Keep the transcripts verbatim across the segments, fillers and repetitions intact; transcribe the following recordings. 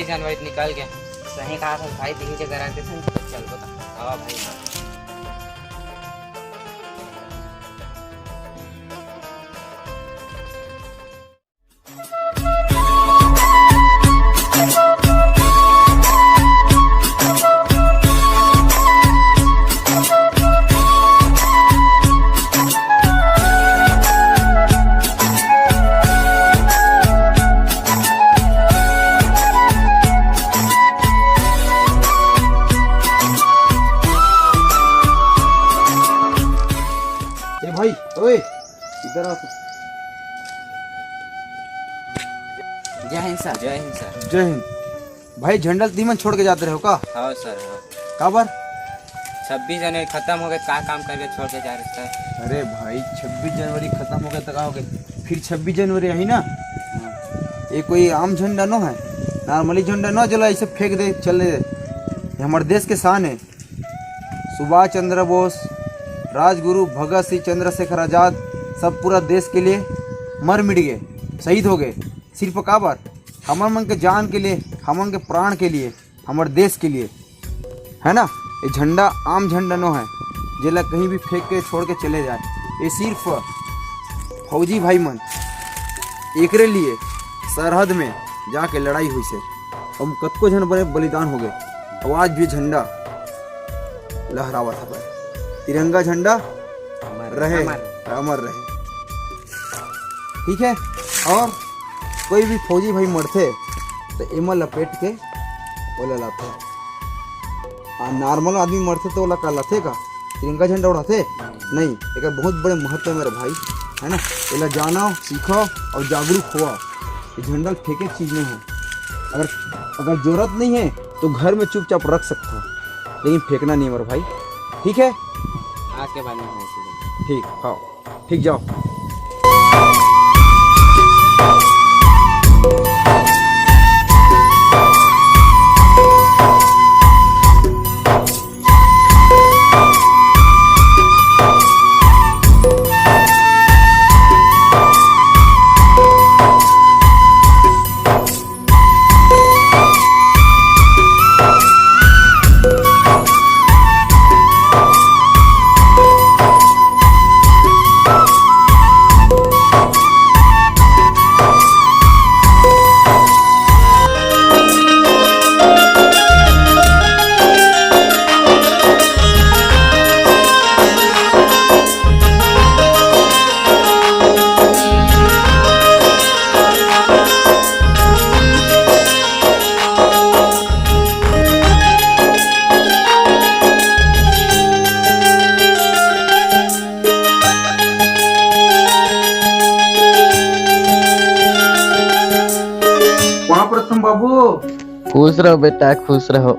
जनवरी निकल के। सही कहा था भाई, तीन जगह रहते थे, तो चल बता। आवा भाई, हाँ। ए भाई, ओए, इधर आ। जय हिंद सर। जय हिंद सर। जय हिंद। भाई, झंडा ल तीमन छोड़ के जाते रहो का? हाँ सर, हाँ। काबर? छब्बीस जनवरी खत्म हो गए, का काम करके छोड़ के जा रहे सर? अरे भाई, छब्बीस जनवरी खत्म हो गए तो का हो गए? फिर छब्बीस जनवरी आई ना? हाँ। ये कोई आम झंडा नो है, normally झंडा नो, जेला ऐसे फेंक दे, चले दे। ये हमारे देश के शान है। सुभाष चंद्र बोस, राजगुरु भगत सिंह, चंद्रशेखर आजाद, सब पूरा देश के लिए मर मिट गए, शहीद हो गए। सिर्फ काबर? हमर मन के जान के लिए, हमन के प्राण के लिए, हमर देश के लिए, है ना? ये झंडा आम झंडा नो है, जेला कहीं भी फेंक के छोड़ के चले जाए। ये सिर्फ फौजी भाई मन एकरे लिए सरहद में जाके लड़ाई हुई से, हम कतको झन बने बलिदान हो गए, आवाज भी झंडा लहरावत हवय। तिरंगा झंडा अमर, रहे, अमर। अमर रहे। ठीक है, और कोई भी फौजी भाई मरथे तो एमा लपेट के ओला लाथे। आ, normal आदमी मरथे तो ओला का लाथे का? तिरंगा झंडा उड़ाथे? नहीं, एकर बहुत बड़े महत्व है मेरे भाई, है ना? एला जानो, सीखो और जागरूक हुआ। ये झंडा फेंके के चीज नहीं है। अगर, अगर जरूरत नहीं है तो घर में चुपचाप रख सकता हो, लेकिन फेंकना नहीं है मेरे भाई, ठीक है? आज के बाद में नहीं फेंकूंगा। ठीक, हाँ, ठीक, जाओ। प्रणाम प्रथम बाबू। खुश रहो बेटा, खुश रहो।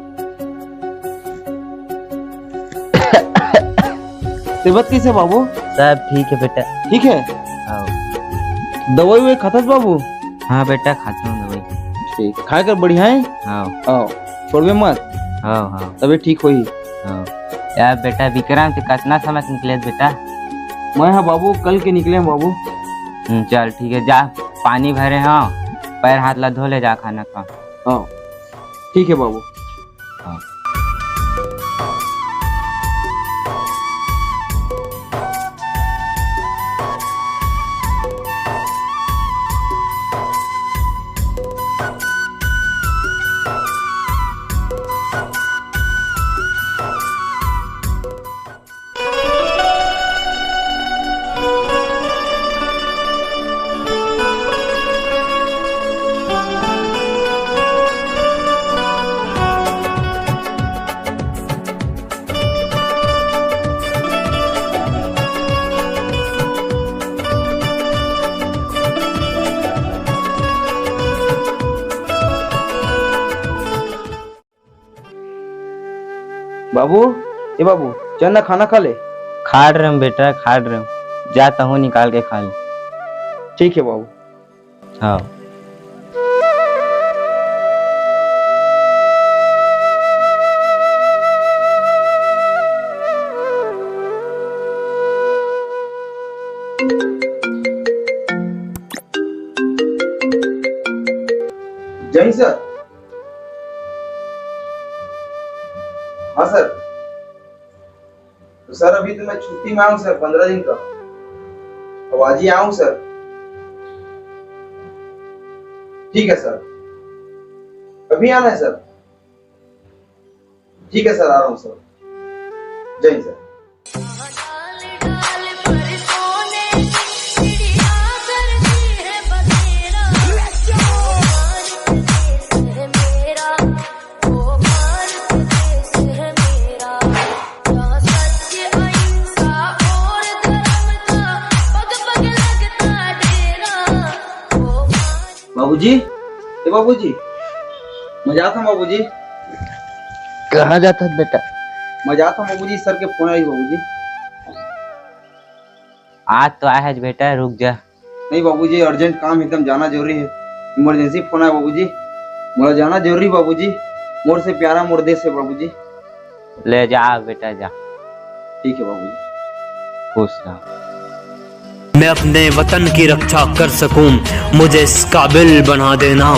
तबीयत कैसे बाबू? सब ठीक है बेटा। ठीक है? हाँ। दवाई ववाई खाथस बाबू? हाँ बेटा, खाता हूँ दवाई। ठीक, खाए कर बढ़िया है? हाँ। आओ, छोड़बे मत। हाँ, हाँ। तबे ठीक होही। हाँ। यार बेटा विक्रम, ते कतना समय से निकले बेटा? मैं हाँ बाबू, कल के निकले हूँ बाबू। हम्म, चल ठीक है, जा पानी भरे हँव, पैर हाथ ला धो ले, जा खाना खा। हाँ, ठीक है बाबू। हाँ। बाबू, ए बाबू, चल ना, खाना खा ले। खाड रहेंव बेटा, खाड रहेंव। जा तहूँ निकाल के खा ले। ठीक है बाबू। हाँ। जय हिंद सर। सर, अभी तो मैं छुट्टी में आया हूँ सर, पंद्रह दिन का। अब आज ही आया हूँ सर। ठीक है सर, अभी आना है सर। ठीक है सर, आ रहा हूँ सर। जय हिंद सर। बाबूजी, ए बाबूजी, मैं जात हूँ बाबूजी। कहाँ जात हस बेटा? मैं जात हूँ बाबूजी, सर के फोन आई बाबूजी। आज तो आए हस बेटा, रुक जा। नहीं बाबूजी, अर्जेंट काम, एकदम जाना जरूरी है। इमरजेंसी फोन आया बाबूजी, मोला जाना जरूरी बाबूजी। मोर से प्यारा मोर देश है बाबूजी। ले जा बेटा, जा। ठीक है बाबूजी। खुश रह। मैं अपने वतन की रक्षा कर सकूं, मुझे इस काबिल बना देना।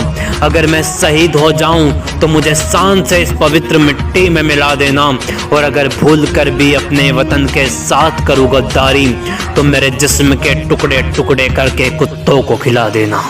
अगर मैं शहीद हो जाऊं तो मुझे शान से इस पवित्र मिट्टी में मिला देना, और अगर भूल कर भी अपने वतन के साथ करूं गद्दारी तो मेरे जिस्म के टुकड़े टुकड़े करके कुत्तों को खिला देना।